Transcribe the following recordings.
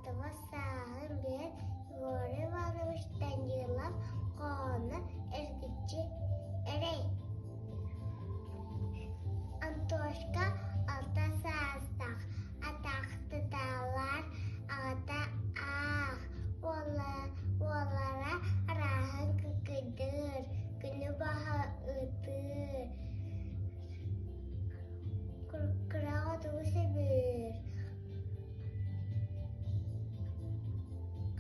Саратова сааһын билэн Егор Иванович Данилов хоһооно эргиччи эрэй. Антошка алта саастаах, атаахтаталлар, аҕата аах, уоллара арааһын кыккыйдыыр, күнү баһа ытыыр, кыраҕа тугу сөбүлүүр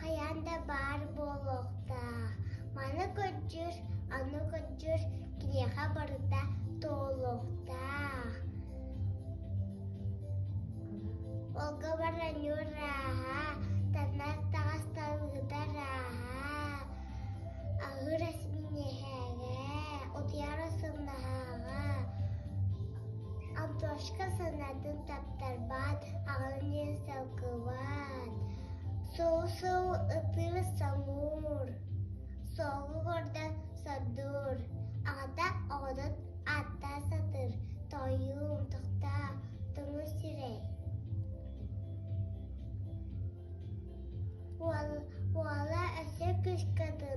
Хайаан да баар буолуохтаах, маны көрдүүр, ону көрдүүр киниэхэ барыта туолуохтаах. Уолга баранньуур ырааһа, таҥнар таҥас талыыта ырааһа, аһыыр ас минньигэһэ, утуйар ас сымнаһаҕа. Антошка санаатын таптарбат, аҕатын диэн салгыбат. Суу-суу ытыыр соҥуур, суолу көрдөн сордуур, аҕата оҕотун ааттаа сатыыр, тоойуум, тохтоо, тоҥус сирэй. Уола өссө күүскэ ытыыр.